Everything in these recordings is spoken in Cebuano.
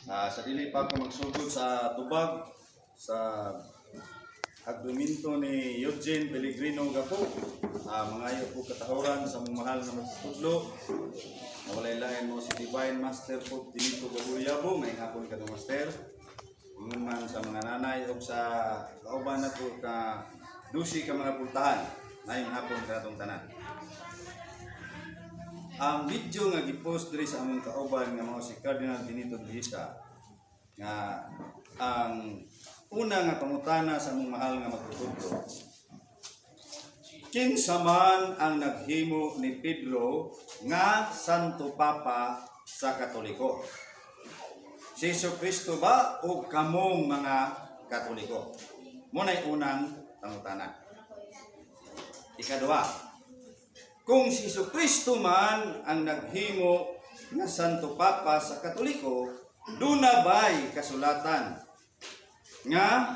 Sa dili pa ko magsugod sa tubag sa argumento ni Eugene Pellegrino Gapo, mangayo ko katahuran sa mong mahal na magtutudlo na walay lain mo si Divine Master Pope Dinito Gabuyabo. May hapon ka, Master. Ingon man sa mga nanay o sa kauban nato ka dusi ka mga pultahan. Maayong hapon kanatong tanan. Ang video nga gipost diri sa among kauban nga mao si Cardinal Benito Dihisa, nga ang una nga pangutana sa among mahal nga magtutudlo, kinsa man ang naghimo ni Pedro nga Santo Papa sa Katoliko? Si Jesu Kristo ba o kamong mga Katoliko? Mao na'y unang pangutana. Ikaduha, kung si Jesu Kristo man ang naghimo nga Santo Papa sa Katoliko, duna ba'y kasulatan nga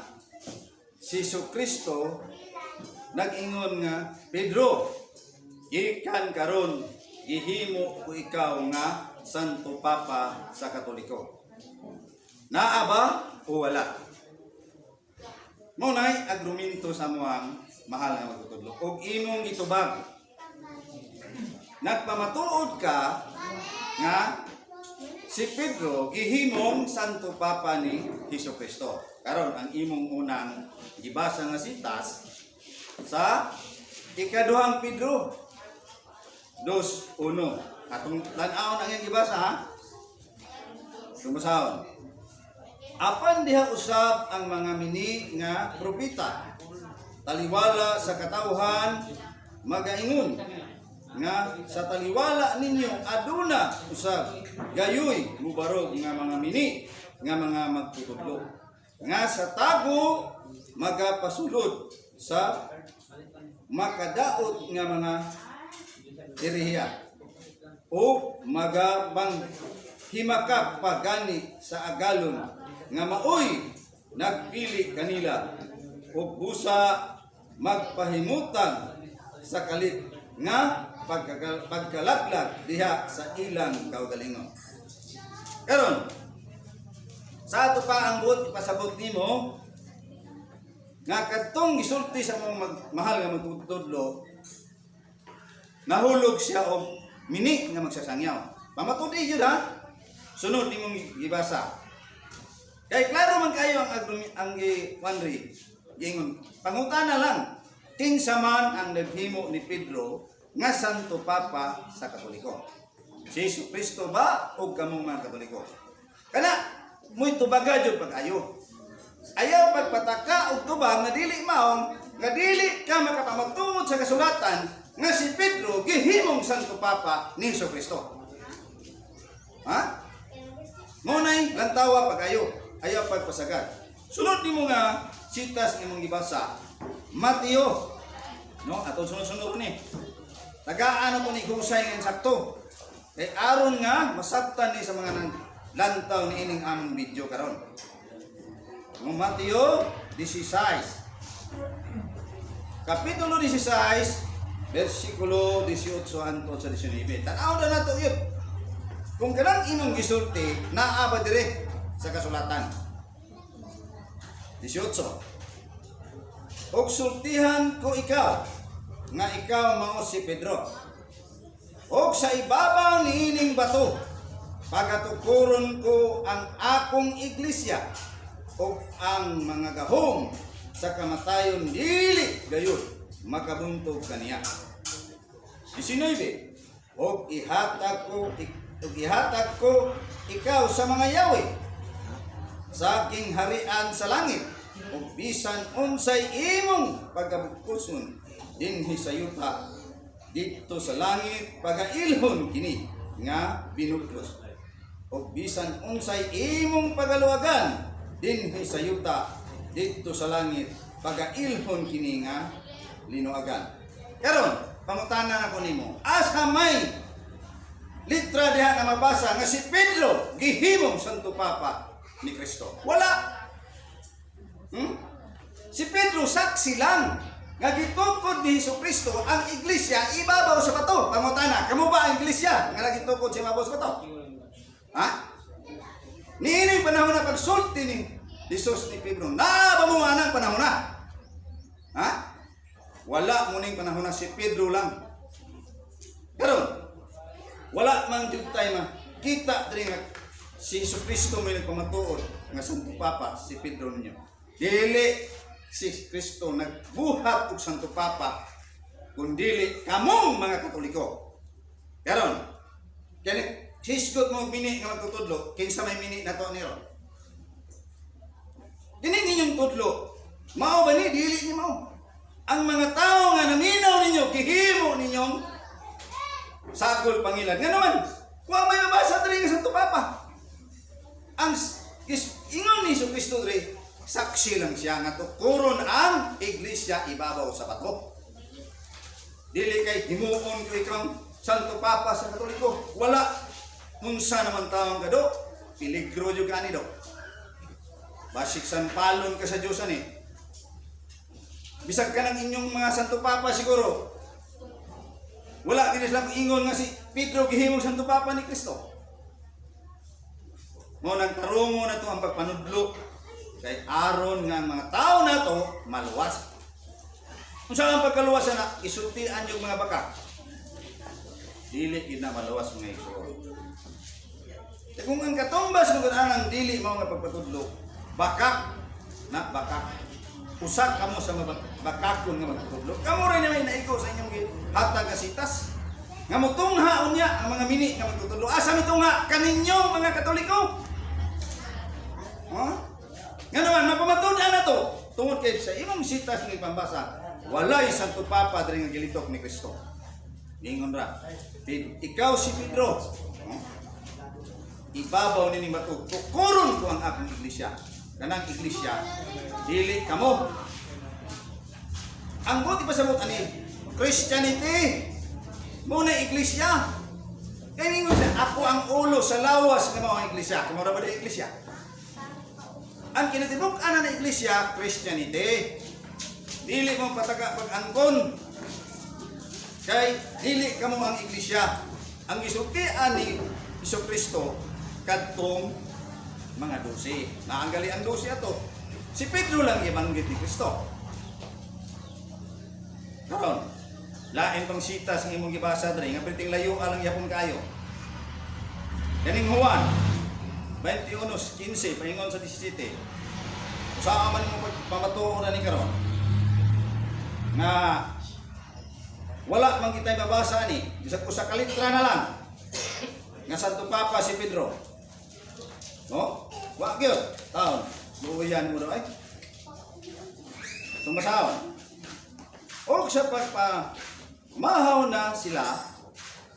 si Jesu Kristo nag-ingon nga, "Pedro, gikan karon gihimo ko ikaw nga Santo Papa sa Katoliko"? Naa ba o wala? Mao na'y argumento sa amoang mahal nga magtutudlo. Og imong gitubag, nagpamatuod ka nga si Pedro gihimong Santo Papa ni Hesus Kristo. Karon, ang imong unang gibasa nga sitas sa Ikaduhang Pedro 2:1. Atong tan-awon ang iyang gibasa, ha. Tumasahon. "Apan diha usab ang mga mini nga propeta. Taliwala sa katawhan magaingon nga sa taliwala ninyo aduna usab gayoy mubarog nga mga mini nga mga magtutudlo nga sa tago magapasulod sa makadaot nga mga erehiya o magabang himakak pa gani sa agalon nga maoy nagpili kanila ug busa magpahimutang sa kalit nga pagkalaglag diha sa ilang kaugalingon." Karon, sa ato pa ang buot ipasabot nimo nga kadtong gisulti sa mga mahal nga magtutudlo, nahulog siya og mini nga magsasangyaw. Pamatud-i gyud, ha. Sunod nimong gibasa. Kay klaro man kayo ang gi-wanri. Giingon, pangutana lang, kinsa man ang naghimo ni Pedro nga Santo Papa sa Katoliko? Si Jesu Kristo ba o kamong mga Katoliko? Kana mo'y tubaga jud pag-ayo. Ayaw pagpataka og tubag nga dili maong nga dili ka makapamatuod sa kasulatan nga si Pedro gihimong Santo Papa ni Jesu Kristo. Ha? Mao na'y lantawa pag-ayo, ayaw pagpasagad. Sunod nimo nga sitas nga imong gibasa, Mateo. No, ato sunod-sunod ni. Tagaan ako ni husay nga sakto. Kay aron nga masabtan ni sa mga nang lantaw ni ining among video karon. Ng Mateo 16. Kapitulo 16, versikulo 18 hangtod sa 19. Tan-aw na nato yun. Kung kanang imong gisulti, naa ba dire sa kasulatan? 18. "Og sultihan ko ikaw nga ikaw mao si Pedro. Og sa ibabaw niining bato pagatukuron ko ang akong iglesia ug ang mga gahom sa kamatayon dili gayud makabuntog kaniya. 19. Og ihatag ko ikaw sa mga yawi sa gingharian sa langit, ug bisan unsay imong pagabugkoson dinhi sa yuta, didto sa langit pagailhon kini nga binugkos, ug bisan unsay imong pagaluwagan dinhi sa yuta, didto sa langit pagailhon kini nga linuagan." Karon, pangutana nako nimo, asa may litra diha nga mabasa nga si Pedro gihimong Santo Papa ni Kristo? Wala. Si Pedro saksi lang nga gitukod ni Hesus Kristo ang iglesia ibabaw sa bato. Pangutana, kamo ba ang iglesia nga gitukod sa ibabaw sa bato? Ha? Niining panahon na pagsulti ni Jesus ni Pedro, naa ba mo anang panahon na? Ha? Wala mo ning panahon na, si Pedro lang. Karon, wala man jud tay kita diri nga si Hesus Kristo may nagpamatuod nga Santo Papa si Pedro ninyo. Dili si Kristo nagbuhat og Santo Papa kundili kamong mga Katoliko. Karon, kani hisgot mo mini nga magtutudlo, kinsa may mini nato ni ron? Kini ninyong tudlo, mao ba ni dili ni mao? Ang mga tao nga naminaw ninyo, gihimo ninyong sagol pangilad. Nga naman, wa may mabasa diri nga Santo Papa. Ang ingon ni Hesus Kristo diri, saksi lang siya nga tukuron ang iglesia ibabaw sa bato. Dili kay himuon ko ikaw Santo Papa sa Katoliko. Wala. Unsa naman taong gado, peligro jud ani do. Basig sampalon ka sa Diyos ani. Bisag ka ng inyong mga Santo Papa siguro. Wala gid sila ingon nga si Pedro gihimong Santo Papa ni Kristo. Mao nang tarungo na to ang pagpanudlo kay aron nga ang mga tao nato maluwas. Unsa ang pagkaluwas na isultian yung mga baka? Dili gid na maluwas, mga igsoon. Kaya kung ang katumbas ng anang dili mao nga pagpatudlo, bakak na bakak. Usa kamo sa mga bakakon nga magtudlo. Kamo rin may naigo sa inyong hatag nga sitas. Nga mutungha unya ang mga mini nga magtutudlo. Asa mitungha kaninyong mga Katoliko? Ha? Nga naman mapamatud-an na to tungod kay sa imong sitas nga ipambasa, walay Santo Papa diri nga gilitok ni Kristo. Ningon ra, "Ikaw si Pedro. No? Ibabaw ni bato, tukuron ko ang akong iglesia." Kanang iglesia, dili kamo. Ang buti pasabot ani, Christianity. Muna iglesia. Kaya ningon siya, "Ako ang ulo sa lawas nga mao ang iglesia." Kamo ra ba di iglesia? Ang kinatibuk-an na iglesia, Christianity. Dili mo pataga pag-angkon. Kay dili kamo ang iglesia. Ang gisultian ni Hesus Kristo kadtong mga 12. Naanggali ang 12 ato. Si Pedro lang ibanggit ni Kristo. Karon, lain pang sitas ng imong gibasa diri nga perting layo lang yapon kayo. Kaning Juan 21:15 paingon sa 17. Usaa man mo pamatuo na ni karon nga wala man kita'y mabasa ani bisag usa ka litra na lang nga Santo Papa si Pedro. No? Wa gyud. Taon. Luoyan mo daw ay. Tumasahon. Og sa pagpa mahaw na sila,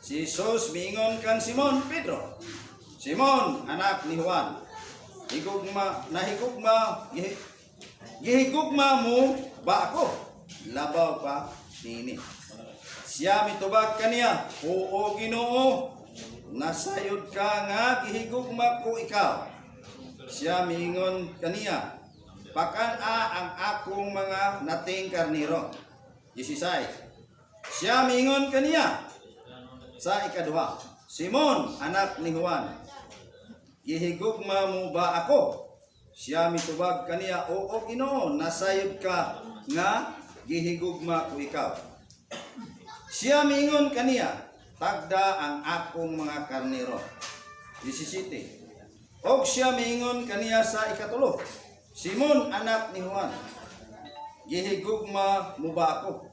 si Jesus miingon kang Simon Pedro, "Simon, anak ni Juan, higugma, nahigugma, gihigugma mo ba ako? Labaw pa nini." Siya mitubag kaniya, "Oo, Ginoo, nasayod ka nga gihigugma ko ikaw." Siya miingon kaniya, "Pakan-a ang akong mga nating karniro." 16. Siya miingon kaniya sa ikaduha, "Simon, anak ni Juan, gihigugma mo ba ako?" Siya mitubag kaniya, "Oo, Ginoo, nasayod ka nga gihigugma ko ikaw." Siya miingon kaniya, "Tagda ang akong mga karnero." 17. Og siya miingon kaniya sa ikatulo, "Simon, anak ni Juan, gihigugma mo ba ako?"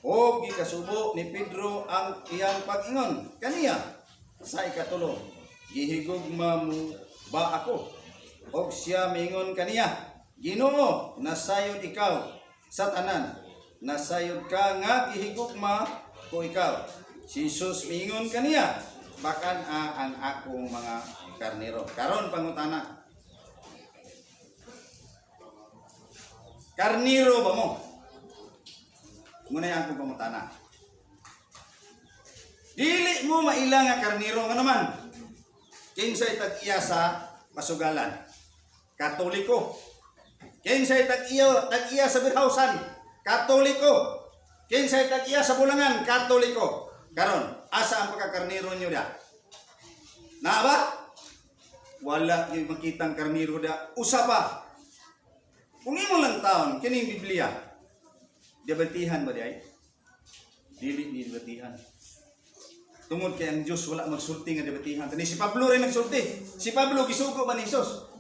Og gikasubo ni Pedro ang iyang pag-ingon kaniya sa ikatulo, "Gihigugma mo ba ako?" Og siya miingon kaniya, "Ginoo, nasayod ikaw sa tanan. Nasayod ka nga gihigugma ko ikaw." Si Jesus miingon kaniya, "Pakan-a ang akong mga karnero." Karon pangutana. Karniro ba mo? Muna yung akong pangutana. Dili mo maila nga karniro nga naman. Kinsay tag-iya sa pasugalan? Katoliko. Kinsay tag-iya sa Birhausan? Katoliko. Kinsay tag-iya sa Bulangan? Katoliko. Karon, asa ang pagkakarniro niyo da? Naa ba? Wala yung makitang karniro da. Usa pa. Kung imo lang taon, kining Biblia, debatihan ba di ay? Dili ni debatihan. Tungod kay ang Diyos wala magsulti nga debatihan. Tani si Pablo rin nagsulti. Si Pablo gisugo ba ni Jesus?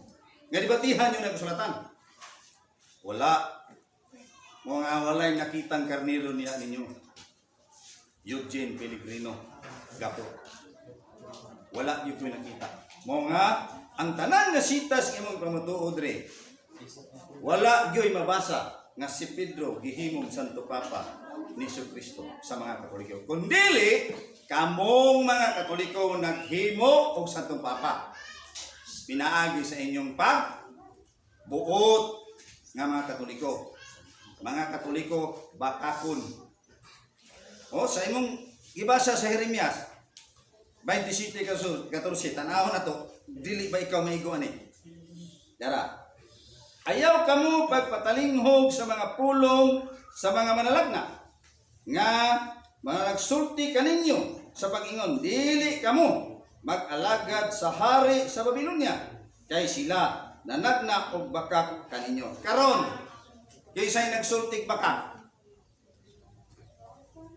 Nga debatihan yung nagsulatan. Wala. Mga walay nakitang karniro niya ninyo. Eugene Pellegrino. Gapo. Wala yung ko'y nakita. Mo nga, ang tanan nga sitas nga imong pamatuod re, wala gyoy mabasa nga si Pedro gihimong Santo Papa ni Kristo sa mga Katoliko. Kundili, kamong mga Katoliko naghimo og Santo Papa. Pinaagi sa inyong pag buot nga mga Katoliko. Mga Katoliko, bakakon. O, sa imong gibasa sa Jeremias 27:14, tanawon na to, dili ba ikaw maigo ani? Dara. Ayaw kamo pagpatalinghog sa mga pulong sa mga manalagna nga mga nagsulti kaninyo sa pag-ingon, dili kamo mag-alagad sa hari sa Babylonia, kay sila nanagna og bakak kaninyo. Karon, kinsay nagsultig bakak?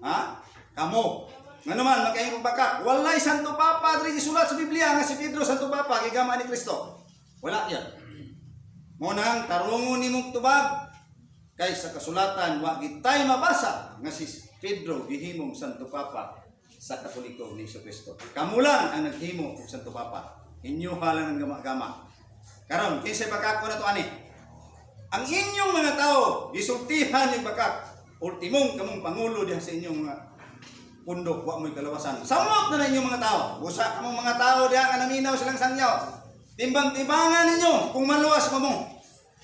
Ha? Kamo. Ngano man makaingon bakak? Walay Santo Papa diri gisulat sa Biblia nga si Pedro Santo Papa gigama ni Kristo. Wala yan. Mo nang tarungon nimong tubag kay sa kasulatan wa gitay mabasa nga si Pedro gihimong Santo Papa sa Katoliko ni Kristo. Kamo lang ang naghimo og Santo Papa. Inyo lang ang gama-gama. Karon, kinsay bakako na to ani? Ang inyong mga tao gisultihan yung bakak. Ultimong kamong pangulo diha sa inyong mga pundok, wa mo'y kalawasan. Samot na na inyong mga tao. Busa kamong mga tao diha nga naminaw silang sangyaw. Timbang-timbangan ninyo kung maluwas mo mo.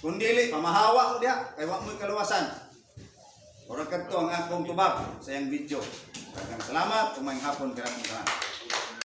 Kung dili, pamahawa ko diha kay wa mo'y kalawasan. Ora kadto ang akong tubag sa iyang video. Daghang salamat, umayong hapon kanatong tanan.